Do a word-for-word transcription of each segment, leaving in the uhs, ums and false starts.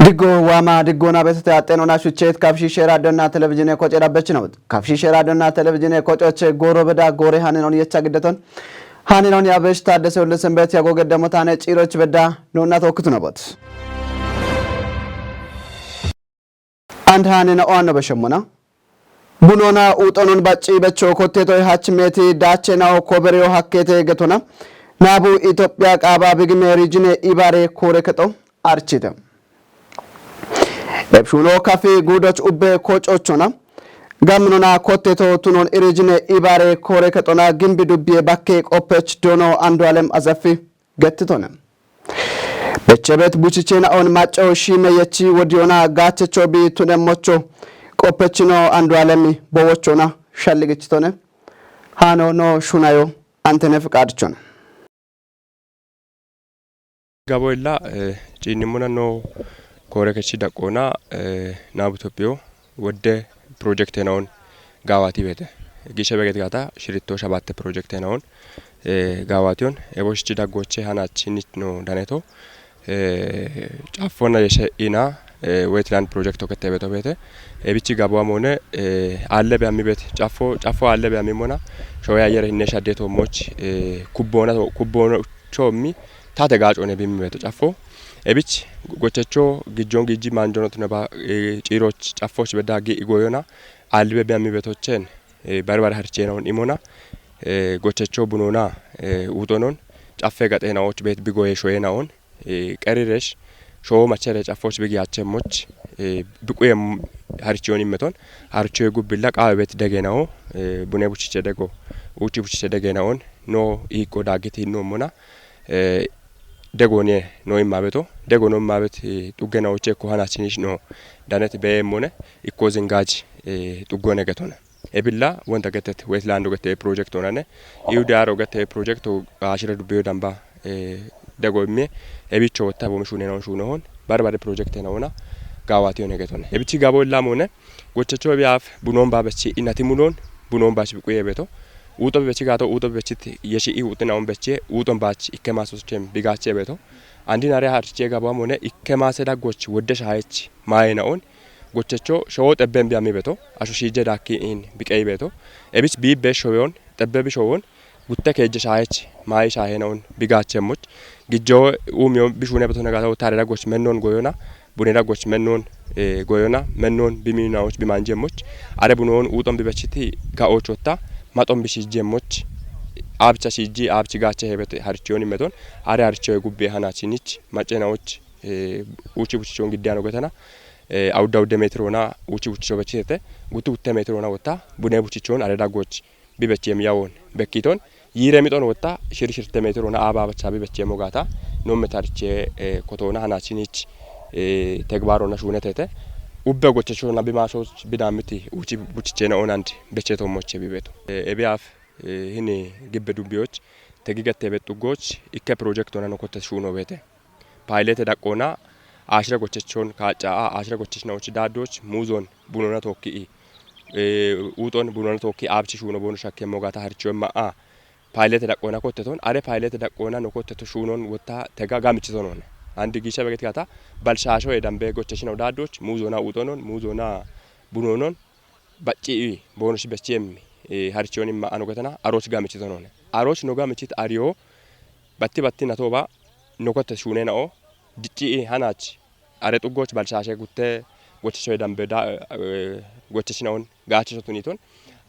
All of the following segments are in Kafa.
Diggo waama diggoona besete axxeenoona shucheet kafshiishe raadonna televizhiine koce dhabbech no. Kafshiishe raadonna televizhiine kocoche gooro beda goore hanenon yecha giddeton hanenon yabesh taaddese hulle sembet yago geddemo taane ciiroch bedda noonna tookkitu nabot. And haanena oanno beshemmona. Bunona uuxonon bacci becho kottetoy hach meeti daache nao kobereyo hakkeete getona. Naabu Itophiya qaaba bigime riijine ibaare koore kexo archite. Ebshuno kafi guudoch ubbe kocochona. Gamnona kotteto tunon irijine ibaare koore kexona gimbi dubbiye bakke qoppech doono Andu Alem Azafi gettitone. Bechebet buchichena on macco shime yechi wodiyona gaachecho bi tunemmocho qoppechino Andu Alemi bowochona shalligichitone. Hano no shunayo antene fiqaadichona. Gabo illa, eh, ciinnimmunna noo koore kechi daqqoona, eh, Naabu Itophiyo wodde pirojekte naon gaawaati beete. Giishe beget gaata shiritto shabatte pirojekte naon, eh, gaawaation. Ebo shichi daggoche hanachi nich no daneto, eh, caffonna yeshe ina, eh, wetland pirojekto kette beto beete. Ebichi gabuwa moone, eh, aalle be ammi beete. Caffo, caffo aalle be ammi mona. Showe ayyere hinne shadde toommoch, eh, kubboona to-, kubboono choommi tate gaacoone bimmi beeto caffo. Ebich gochecho gijjon gijji maanjono tuneba, eh, ciiroch caffoch bedda gi igoyona aallibe biyammi beetochen, eh, bare bare harcheenaon imona, eh, gochecho bunoona, eh, uuxonon caffe gaxeenaoch beet bigoye shoyeenaon, eh, qeriresh showo machere caffoch bigi achemmoch, eh, biquye harchiyon immeton harchoy gubbilla qaawe beet degeenao, eh, bune buchiche dego, uuchi buchiche degeenaon no iiqqo daaggiti hinno mona, eh, degoniye no immabeto, dego no immabet, eh, xuggenaoche ikko hanachinish no danet beemmone ikko zingaj, eh, xuggone getona. Ebilla wonta getet wetland gete pirojekto nane. Iude aro gete pirojekto ashire dubbiyo damba, eh, dego immi ebicho wotta bomi shune no shuno hon. Bare bare pirojekte naona gaawati yone getone. Ebichi gabo illa mone gochecho ebi af bunon babechi inati mulon bunon bach biquye beto. Uuxo bebechi gaato uuxo bebechit yeshi i uuxinaon beche uuxon bach ikke maasochem bigache beto. Andin are harche gabo mone ikke maase daggoch wodde shaayech maayenaon gochecho showo xebben biyammi beto. Asho shiije daakki in biqey beto. Ebich biibbe shoyon xebbe bishowon gutte keejje shaayech maayi shaahenaon bigachemmoch. Gijjo uumiyo bishune beto nagata wotta are daggoch mennon goyona, bune daggoch mennon, eh, goyona, mennon biminaoch bimanjemmoch. Are bunoon uuxon bibechiti ga'och wotta maxon bishiijemmoch. Abcha shiiji, abchi gaache hebet harchiyon immeton. Are harchiyoy gubbe hanachinich, macenaoch, eh, uuchi buchichon giddiyan ogetana. Eh, awudda awudde meetirona uuchi buchicho bechitete. Gutti gutte meetirona wotta bune buchichon are daggoch bibechem yawon bekkiton. Yiire mixon wotta shiri shirte meetirona aaba bacha bibechem ogata. Nomme tarche, eh, kotona hanachinich, eh, tegbarona shunetete. Ubbe gochechona bimasoch bidammiti uuchi buchichena onand becheto moche bibeto. Eh, ebi af, eh, hini gibbe dubbiyoch, tegi gette bet xuggoch, ikke pirojekto nano kotte shuno beete. Paayilete daqqoona, ashire gochechon kaacca'a, ashire gochechnaoch daaddoch, muuzon bunoona tookki'i, eh, uuxon bunoona tookki'i, abchi shuno boonu shakkemmo gaata harchiyon ma'a. Paayilete daqqoona kotteton, are paayilete daqqoona no kotteto shunon wotta tega gamichitonone. Andi giisha beget gaata, balshasho edambe gochechnaw daaddoch, muuzona uuxonon, muuzona bunoonon, bacci'i boonu shi bechiem, eh, harchiyon ma'a no getana, aroch gamichitonone. Aroch no gamichit ariyo, batti batti natoba, no kotte shunenao, dicci'i hanach, are xuggoch balshashe gutte gochecho edambe da, eh, gochechnaon gaachecho tuniton.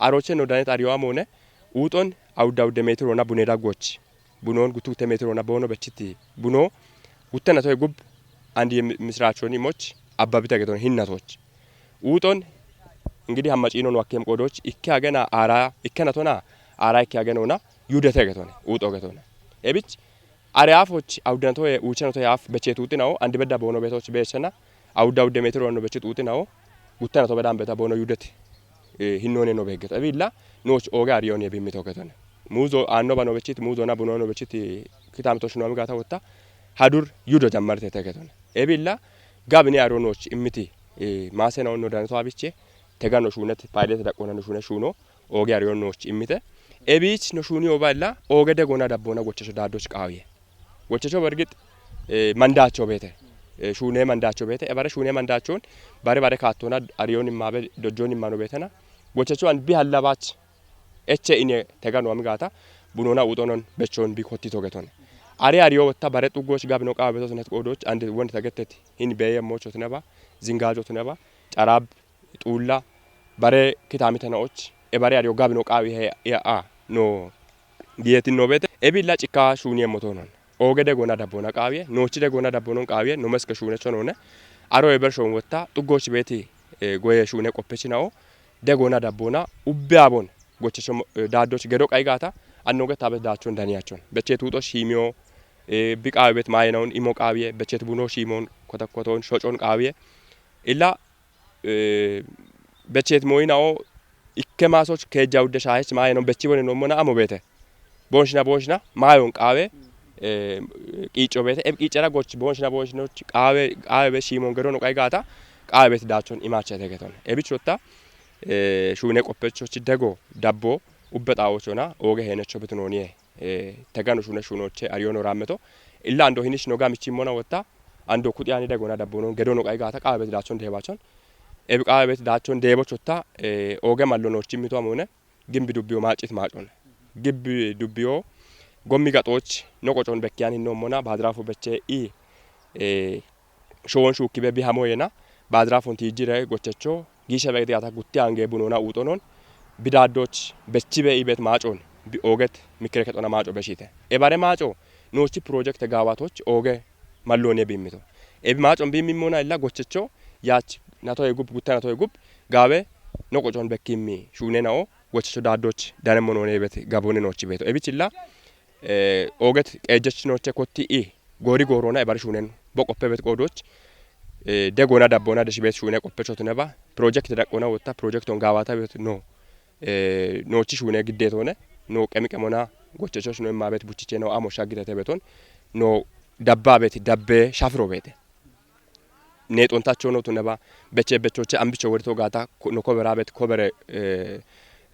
Aroche no danet ariyo amone, uuxon awudda awudde meetirona bune daggoch. Bunon gutti gutte meetirona bono bechiti. Buno gutte natoy gub andi ye mi-, misrachoni moch abbabite geton hinnatoch. Uuxon ingidi hamma ciino no akkem qodoch ikke agena ara ikke natona ara ikke agenona yudete getone, uuxo getone. Ebich are afoch awudde natoye uuche natoye af beche tuuxinao, andi bedda bono betoch bechena, awudda awudde meetirona no bechi tuuxinao, gutte nato bedan beta bono yudete, eh, hinnone no beeggeto. Ebilla nooch ooge ariyoon ye bimmi tooketone. Muuzo aanno bano bechit, muuzona bunono bechit, kitamito shuno ami gaata wotta, hadur yudo jammarte teeketone. Ebilla gabine aro nooch immiti, eh, maasena onno daneto abiche, tegano shunet, paayilete daqqoona no shune shuno, ooge ariyoon nooch immite. Ebich no shuni oba illa, ooge degona dabboona gochesho daaddoch qaawiye. Gochesho bergit, eh, mandacho beete. eh, shuunee mandaacho beete, ebare shuunee mandaachoon bare bare kaattona ariyoon immaabe dojjoon immano beetena. Gochacho an bi hallabach eche ine tegano amigata bunona utonon bechoon bi kotti togeton. Are ariyo wotta bare xuggoch gabino qaabeto tunet qoodoch ande wonde tagettet hin beeye mocho tuneba, zingajo tuneba, carab, xuulla, bare kitamitena och, e bare ariyo gabino qaawi he ya a no diyetin no beete. Ebilla cikka shuuni emmotonon. Oge degona dabbona qaawiye, noochi degona dabbonon qaawiye, no meske shuune chonone. Aro eber shon wotta, xuggoch beeti, eh, goye shuune qoppechinao, degona dabbona, ubbe abon, gochecho mo-, eh, daaddoch gedo qaigata, annoge tabe daachon daniyachon. Bechet wuxo shiimiyo, eh, bi qaawi bet maayenaun imo qaawiye, bechet buno shiimon, kotakkoton, shocon qaawiye. Illa, eh, bechet mooyinao, ikke maasoch keejja udde shaahech maayenon bechi bone nommona amo beete. Bonshina bonshina, maayon qaawe, eh, qiico beete. Eb qiicera goch bonshina bonshinoch qaawe, qaawe be shiimon gedo no qaigata, qaawe bet daachon imacha tegeton. Ebichotta, eh, shuune qoppechochi dego dabbo ubbe xaawochona, oge henecho betunoniye. Eh, tegano shuune shuunoche ariyono raammeto. Illa ando hinish no gamichi mona wotta, ando kuxiyani degona dabbonon gedo no qaigata qaawe bet daachon deebachon. Ebi qaawe bet daachon deebochotta, eh, oge mallonochi mito amone, gimbi dubbiyo maacit maacon. Gimbi dubbiyo gommi gaxoch no qocon bekkiyan hinno mona, baadiraafo beche i, eh, showon shuukkibe bi hamoyena, baadiraafon tiijire gochecho, giisha be digata gutti ange bunona uuxonon, bidaaddoch bechibe ibet maacon, bi oget mikkire kexona maaco beshite. Ebare maaco, noochi pirojekte gaawatoch oge malloone biimmito. Ebi maacon biimmi mona illa gochecho, yaach nato yegub, gutta nato yegub, gaawe no qocon bekkimmi shuunenao, gochecho daaddoch danemmo noone bet gabone noochi beeto. Ebichilla, eh, oget qeejjech nooche kotti i, goori goorona ebare shuunen boqoppe bet qoodoch, eh, degona dabbona deshi bet shuune qoppechotuneba, pirojekte daqqona wotta, pirojekton gaawata bet no, eh, noochi shuune giddeetone, no qemiqemona gochechoch no imma bet buchiche no amo shaggitete beton, no dabba bet dabbe shafiro beete. Neexontacho no tuneba, beche bechoche ambicho worito gaata, ko-, no kobera bet kobere, eh,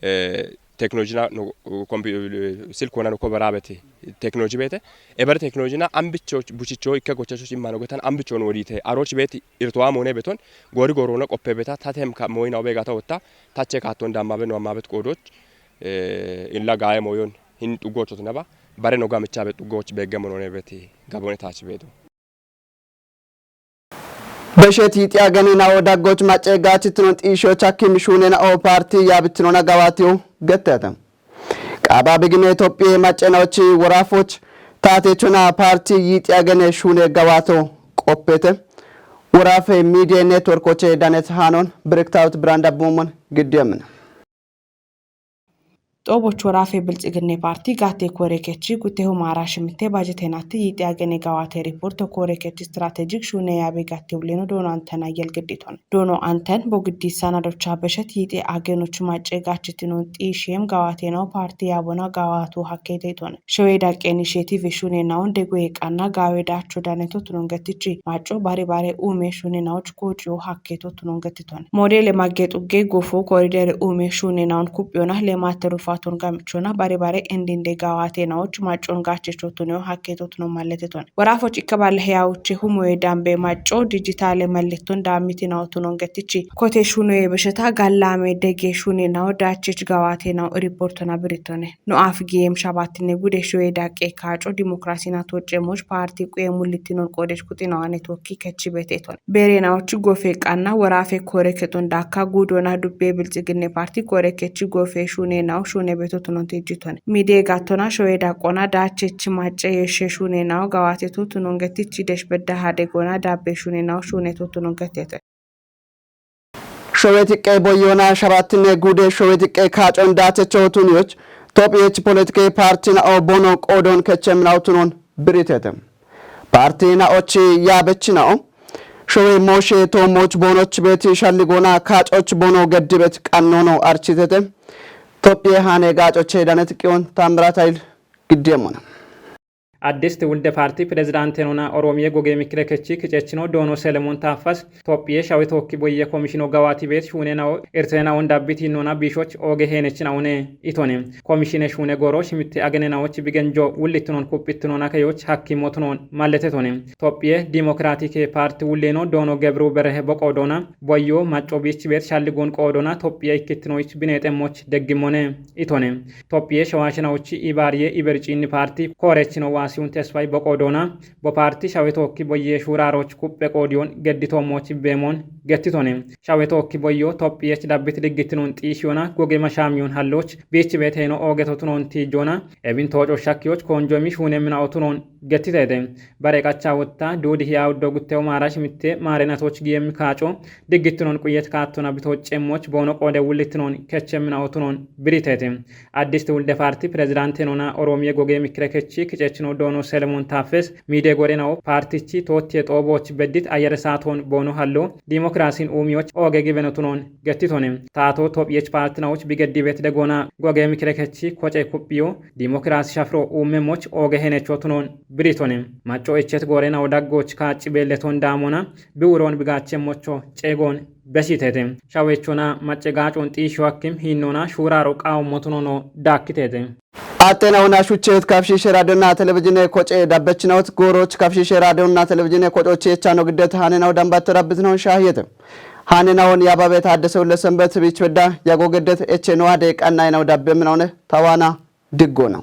eh, teknolojina no, kompi-, eh, silkona no kobera bet teknoloji beete. Ebare teknolojina ambicho buchicho ikke gochecho immano getan ambicho no wodite. Aroch bet irtowa moone beton, goori goorona qoppe beta, tatem ka moyina obegata wotta, tache kaatton dammabe no ammabet qoodoch, eh, illa gaaye moyon hin xuggochotuneba, bare no gamicha bet xuggoch begge monoone bet gabone taach beedo. Beshet yixiya gene na'o daggoch macce gaachittinon xiishoch hakkim shuune na'o paarti yaabittinona gawaatiyo gettete. Qaaba bigime Itophiye macce na'ochi woraafoch taatechona paarti yixiya gene shuune gawaato qoppete. Woraafe miidiye networkoche danet haanon Biriktaawut Biranda Buumon giddiyemin. Xooboch woraafe Bilxiginne Paarti gatte koore kechi guttehu maara shimitte bajetenatti yixiya gene gawaate riporto koore kechi strategik shuune yaabe gatte ulleno doono antena yelgidditon. Doono anten bogiddi sanadocha beshet yixe agenoch macce gaachittinon xiishem gawaateno paarti yaabona gawaatu hakketeton. Sheweda qe inishetive shuune naun dego yeqanna gaawe daacho daneto tunon gettichi macco bare bare uume shuune naoch koociyo hakketo tunon gettiton. Modele magge xugge gofo koridere uume shuune naun kuphiyona lemate rufaton gamichona bare bare endinde gawaate naoch maccon gaachecho tuneyo hakketo tunon malleteton. Woraafoch ikka balle heyawuche humoye dambe macco dijitale malletton daammiti naotunon gettichi. Kote shunoye besheta gallame dege shune nao daachech gawaate nao riportona biritone. No af giyem shabatine gude shoye daqqe kaaco dimokrasina tocce moch paarti quye mullitti non qodesh kuxi nao ane tokki kechi beteton. Bere naoch gofe qanna woraafe kore keton dakka gudona dubbe Bilxiginne Paarti kore kechi gofe shune nao shune beto tunon tijjiton. Mide gattona shoye daqqona daachech macce yeshe shune nao gawaate to tunon gettichi desh bedda hade gona dabbe shune nao shune to tunon gettete. Showeti qe boyyona shabattine gude showeti qe kaacon daatecho tuniyoch Tophiyech politike paarti na'o bono qoodon kechem na'o tunon biritete. Paarti na'ochi yaabechi na'o. Showe mooshe toomoch boonoch beeti shalligona kaacoch bono geddibet qannono architete. Tophiye haane gaacoche danet qiyon Tamrat Hayil giddiyemmona. Addis Tiwulde Paarti pirezidaantenona Oroomiye goge mikirekechi kicechino doono Selemoon Taaffas Tophiye shawe tookki boyye komishino gawaati beet shuune nawo irtine nawon dabbiti nona biishoch ooge heenechi nawone itone. Komishine shuune goro shimitte agene nawoch bigenjo wullittunon kuphittunon akeyoch hakkimotunon malletetone. Tophiye Dimokiraatike Paarti wullino doono Gebru Berehe boqoodona boyyo macco biich beet shalligoon qoodona Tophiye ikkittinoich bineexemmoch deggimmone itone. Tophiye shawaashinawochi ibaariye iberciinni paarti koorechino waasiyun tesfay boqoodona bo paarti shawe tookki boyye shuuraaroch kuphe qoodiyon gedditoommoch beemoon gettitone. Shawe tookki boyyo Tophiyech dabbit diggittinon xiishiyona goge mashaamiyun halloch biich beet heeno oogetotunon tiijona ebin tooco shakkiyoch koonjomi shuune minaotunon gettitete. Bare qacha wotta duudi hiya uddo guttewo maarash mitte maarenatoch giyem kaaco diggittinon quyet kaattona bitoccemmoch boono qoode wullittinon kechemminaotunon biritete. Addis Tiwulde Paarti pirezidaantenona Oroomiye goge mikirekechi kicechino doono Selemoon Taaffes miide gorenawo paartichi toottiye xoobooch beddit ayyere saatoon boono hallo dimokiraasin uumiyoch ooge gibenotunon gettitone. Taato Tophiyech paartinawoch bigeddibeet degoona goge mikirekechi koce kuphiyo dimokiraasi shafiro uummemmoch ooge henechotunon biritone. Macco echet goorenawo daggoch kaacci beelleton daamona biwuroon bigaachemmocho ceegoon besitete. Shawechona macce gaacon xiisho akkim hiinnona shuuraaro qaawommotunono daakkitete. Attenawona shuchet kafshishe radiona televizhine koce dabbechinawot gooroch kafshishe radiona televizhine kocochi echano giddet hanenaw dambatte rabbitnon shaahiyete. Hanenawon yababe taaddese ulle senbet biich bedda yago geddet eche no ade qanna inaw dabbe minawne tawana diggona.